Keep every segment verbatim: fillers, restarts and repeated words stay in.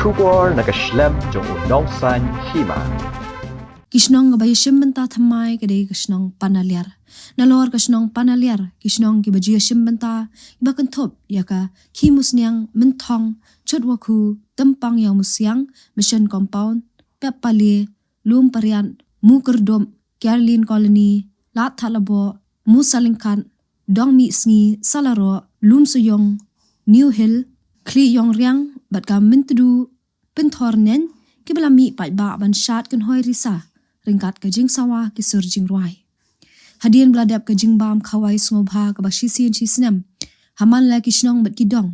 Khubor na ka shlem jong u Nongsaiñ Hima. Ki shnong kaba ïashim bynta thymmai ka dei ka shnong Panaliar. Nalor ka shnong Panaliar, ki shnong kiba ju ïashim bynta, kiba kynthup ïa ka Khimusniang, Mynthong, Chutwakhu, Tympang Ïawmusiang, Mission Compound, Pep Pale, Lum Pariat, Mukyrdum, Carlin Colony, Lad Thadlaboh, Musalyngkhat, Dongmihsngi, Salaroh, Lumsuyong, New Hill, Khlieh Ïongriang, bad ka Myntdu Pynthorneiñ, kiba la mih paidbah ban shad kynhoi risa ryngkat ka jingsawa ki sur jingrwai. Hadien ba la dep ka jingbam khawai sngewbha kaba shisien shisnem ha man la ki shnong bad ki dong,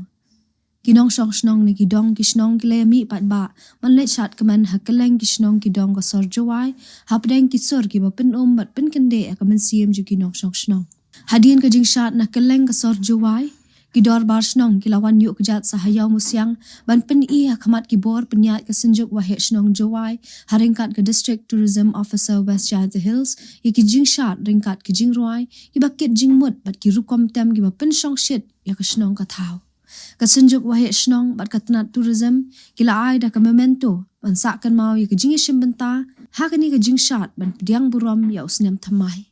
ki nongshong shnong ne ki dong ki shnong ki la ïamih paidbah ban leit shad kmen ha kylleng ki shnong ki dong ka sor Jowai, hapdeng ki sur kiba pynum bad pynkyndeh ïa ka mynsiem jong ki nongshong shnong. Hadien ka jingshad na kylleng ka sor Jowai, ki dorbar shnong ki la wan ïuh kjat sa ha Ïawmusiang ban pyni ha khmat ki bor pynïaid ka Synjuk Waheh Shnong Jowai, ha ryngkat ka District Tourism Officer West Jaintia Hills, ïa ki jingshad ryngkat ki jingrwai kiba kit jingmut bad ki rukom tem kiba pynshongshit ïa ka shnong ka thaw. Ka Synjuk Waheh Shnong bad ka tnat tourism ki la ai da ka memento ban sah kynmaw ïa ka jingïashim bynta ha kane ka jingshad ban pdiang burom ïa u snem thymmai.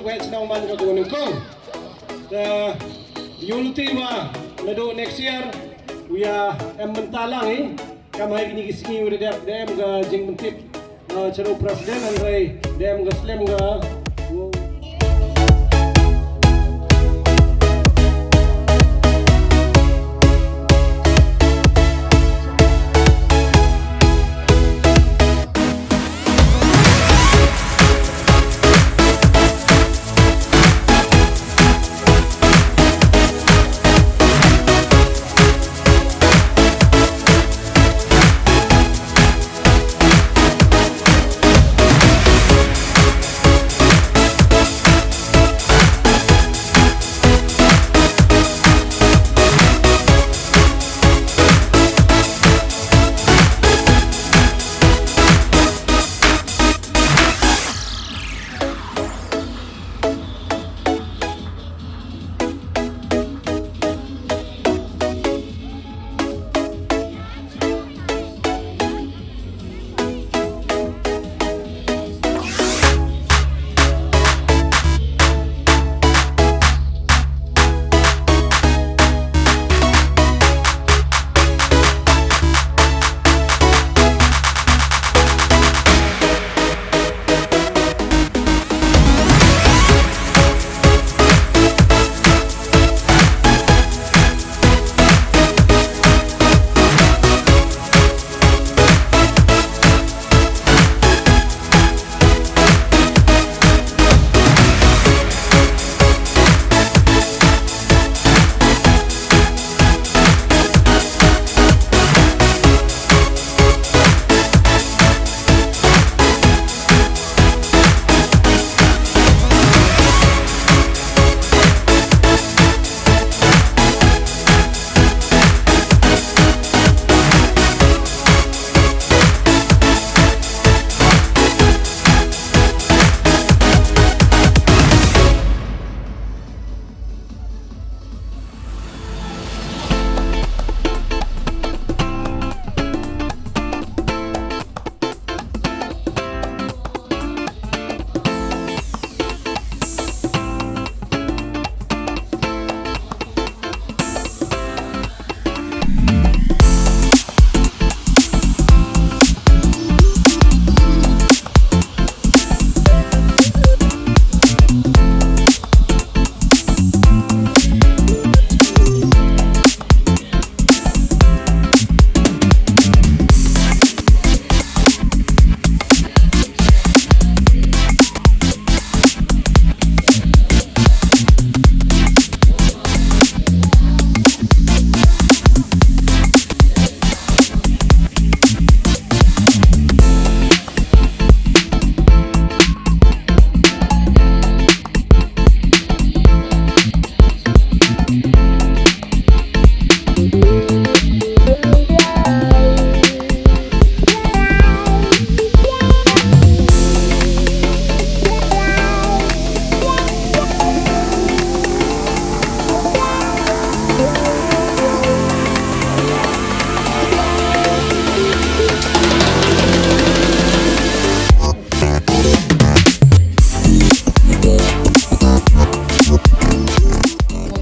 Wei shnong man ka tu nyngkong. Te ïa u lute ba naduh next year u ïa em bynta lang i. Kam hai kini ki sngi u da dep da em ka jingpyntip. Chano president hynrei da em ka slem ka.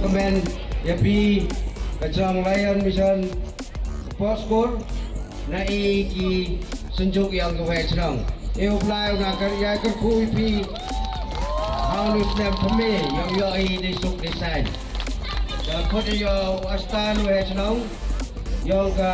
Kmen ïa phi ka jong Lion Mission Sports School na i ki synjuk ïa ka wei chnong. E u Blai u na kar ïa kyrkhu ïa phi ha u snem pynme ïa u ïa i dei suk dei saiñ. Da khot ïa u Astan wei chnong ïa ka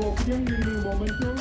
Opening momento.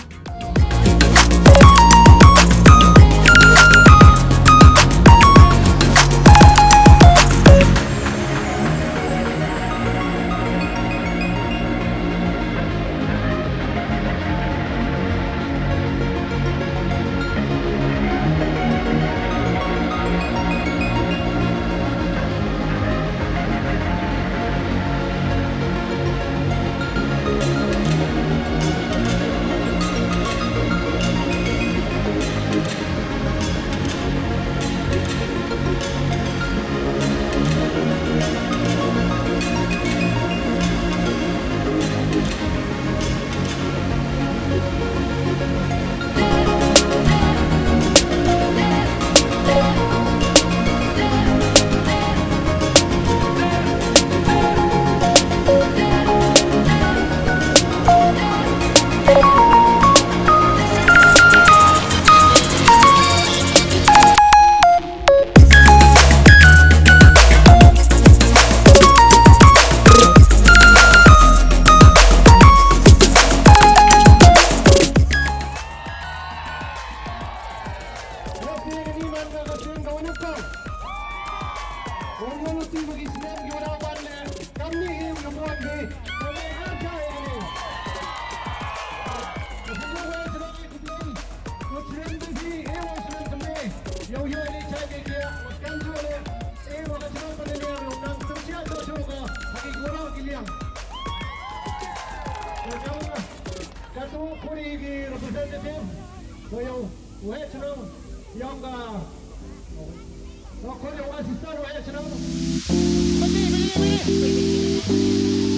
Katu khuri ki representative, ko ïa u head shnong ïong ka, ko khuri u assistant u head shnong. Bati, bati, bati.